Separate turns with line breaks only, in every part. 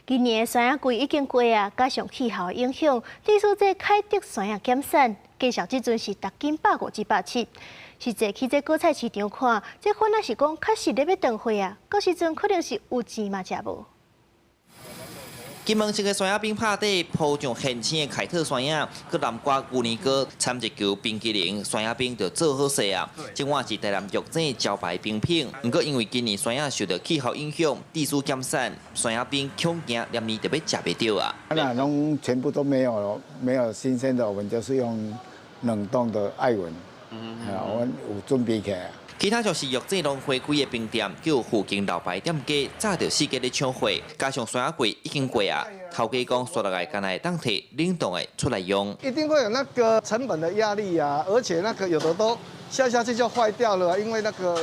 今年的酸仔季已經過啊，加上氣候的影響，致使這凱特酸仔減產，價數這陣是逐斤150至170。實際去這果菜市場看，這反而是講確實咧欲斷貨啊，到時陣可能是有錢嘛食無。
金門市的酸仔冰拍底鋪上現青的凱特酸仔，閣南瓜牛奶糕，摻一球冰淇淋，酸仔冰就做好勢啊！這碗是台南玉井招牌冰品，毋過因為今年酸仔受到氣候影響，致使減產，酸仔冰恐驚連年就欲食袂著啊！
那攏全部都沒有，沒有新鮮的，我們就是用冷凍的愛文，啊，我有準備起來。
其他就是玉井農會開的冰店，叫附近老牌店家早就四界咧搶貨，加上酸仔季已經過啊，頭家講煞落來敢若會當提冷凍的出來用。
一定會有那個成本的壓力啊，而且那個有的都下下去就壞掉了，因為那個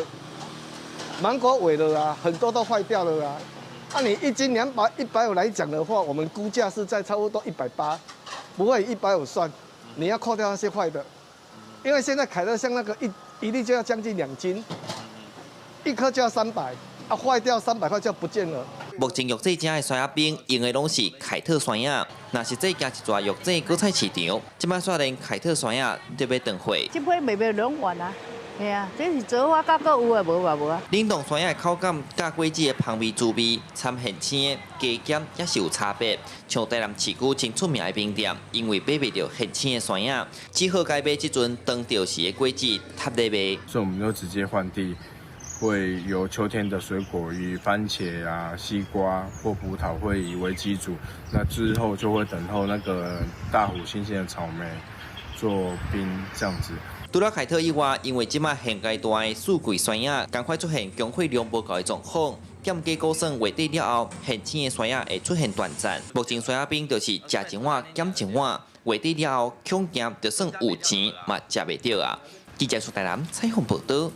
芒果萎了啊，很多都壞掉了啊。那你一斤200 150來講的話，我們估價是在差不多180，不會150算，你要扣掉那些壞的，因為現在凱特像那個一粒就要將近2斤，一顆就要三百，啊壞掉300塊就不見了。
目前玉井遮的酸仔冰用的攏是凱特酸仔，若是這行一逝玉井果菜市場，這擺煞連凱特酸仔都欲斷貨。
這批賣袂兩元啊，係啊，這是做法較閣有的無嘛無啊。
冷凍酸仔的口感佮果子的芳味滋味，摻現青的加減也是有差別。像台南市區真出名的冰店，因為買袂著現青的酸仔，只好改買這陣當著時的果子疊咧賣。
所以我們就直接換地，會由秋天的水果以番茄啊、西瓜或葡萄會以為基礎，那之後就會等候那個大湖新鮮的草莓做冰這樣子。
除了凱特以外，因為這擺現階段的四季酸仔，仝款出現供貨量無夠的狀況，店家估算月底了後，現青的酸仔會出現斷產。目前酸仔冰就是食一碗減一碗，月底了後恐驚就算有錢嘛食袂著啊！記者蘇台南採訪報導。